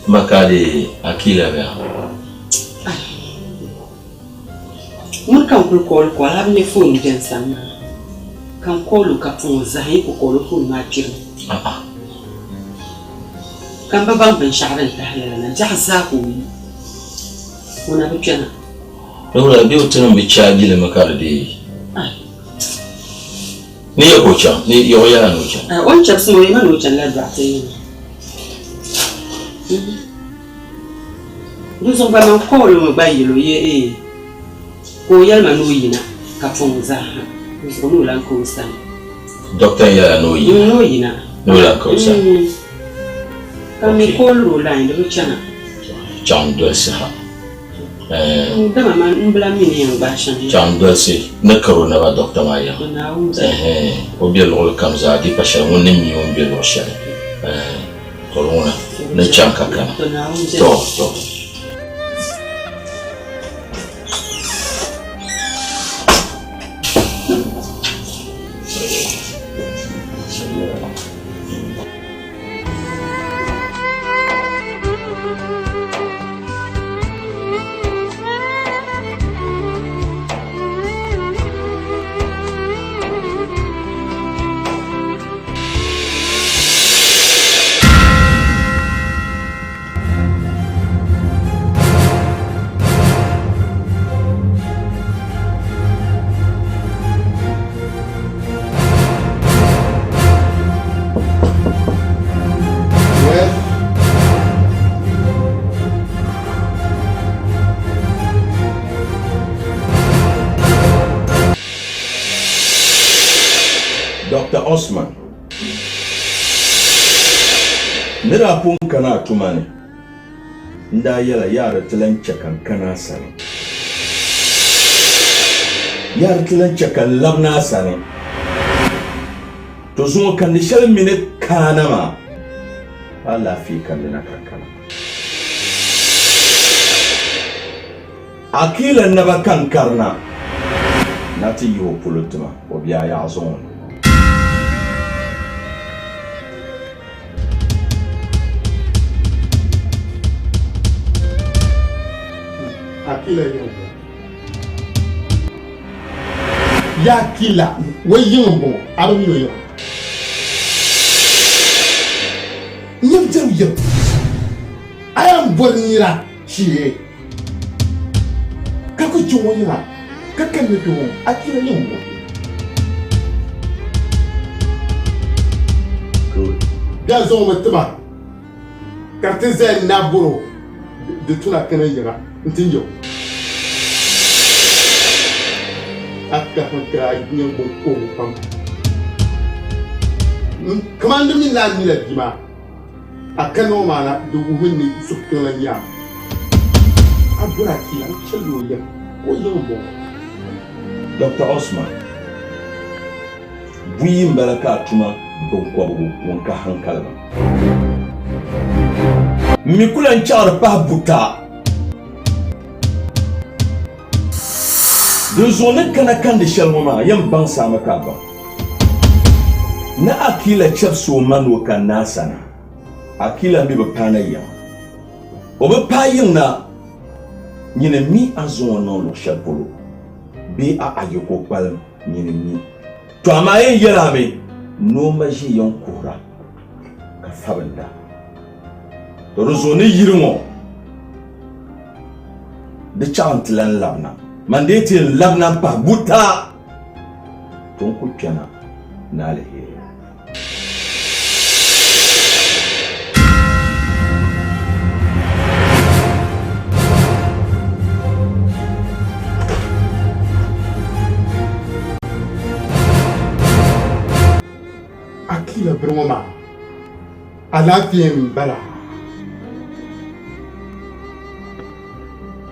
Makali akila bɛ. Ŋuni ka n kuli kooli kooli a bi nya foon beni sani maa ka n kooli o ka puŋ o zahim yi ku kooli o foon maa kpirimi ka n bi baŋ binshɛɣu din tahi lala na biɛɣu zaa ka o yi o na bi kpɛna. Di wula bɛ o tinim bi chaaji li mi ka di deei. Ni ya ka o chaŋ, ni ya o yɛla ni o chaŋ. O ni chɛbisi ma o yɛma ni o chanila dɔɣite yiŋa. Di zuɣu gba man kooli mi gba yɛl o ye ee ka o yɛli ma ni o yina ka pɔŋ zaa ha di zuɣu ni o lan ka o sani. Dɔkta n-yɛla ni o yina? Ni o yina. Ni o lan ka o sani? Ka mi kooliri o line di bi chana. Chaŋ dolisi ha. Dama man n bi lahi mi ni yɛn gbahi shɛm. Chaŋ dolisi ni kari o naba dɔkta maa yiŋa. O be luɣili kam zaa di pa shɛli ŋun ni mi o ni be luɣ shɛli. To di ŋuna ni chaŋ ka kana. To, to. Dr. Osman, ni daa pun kana a tuma ni, n daa yɛla yaa di ti lan chɛ ka n kana a sani. Yaa di ti lan chɛ ka n labina a sani. To zuŋɔ kandi shɛli m mi ni kaana maa, alaafee kandi na ka kana. Akila naba ka n karina na ti yihi o polo tima o bia yaɣa zuŋɔ ni. Akila yiŋ bɔŋɔ. Ya Akila, o yiŋ m-bɔŋɔ, a bi mi o yiŋa. N yɛn diri yiŋ, a yɛn boli nira shee ka ku chaŋ o yiŋa ka kanna kpe ŋɔ, Akila yiŋ m-bɔŋɔ. Bɛ zaŋmi ti ma ka di ti zaya n-na bɔr o di tuna kana yiŋa nti nya o. A kahi ka a nya biŋkɔbigu pam. Kaman di mi ni a mila bia maa, a kanna o maa na di wuhi ni suhupiɛlli n-nyɛ a. A bɔri a kpee a chɛli o yiŋa ka o yiŋ m-bɔŋɔ. Doctor Osman, Buyi m-bala ka a tuma biŋkɔbigu ŋun ka hankali maa. M mi ku lan chaɣiri pahi buta. Dinzuɣu ni kana kandi shɛli ŋɔ maa yɛn baŋsi a mi ka a baŋ ni Akila chɛbisi o ma ni o ka naa sani. Akila mi bi paana yiŋa. O bi paai yiŋ na, nyini mi a zaŋ o niŋ luɣ shɛli polo bee a ayiko kpalim nyini mi. To amaa yɛn yɛl a mi ni o ma ʒi yɛn kuhira ka fabinda. To di zuɣu ni yiri ŋɔ di chaɣ n-ti lan labina. Man dee ti yɛn labina m-pahi buta, to n ku kpɛna ni aliheri. Akila biri ŋɔ maa alaafee m-bala.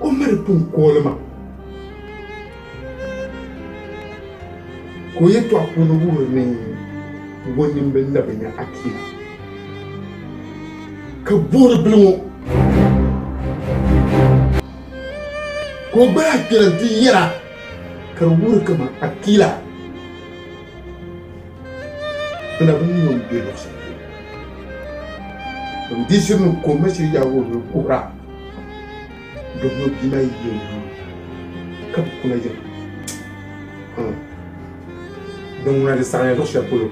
O mali puŋkooli maa ka o yɛtɔɣa puuni wuhiri ni o nimbil na bi nya Akila ka boori bili ŋɔ ka o gbaai Akila nti yɛra ka di wuhiri kaman Akila Bɛ na bi mi o ni be luɣ shɛli polo. Bɛ mi dii shiri ni ka o ma shiri yaagi o noli kuhira domi o bia maa yi yi o nuu ka bi kuna yiŋa. Din ŋuna di saɣiya luɣ shɛli polo.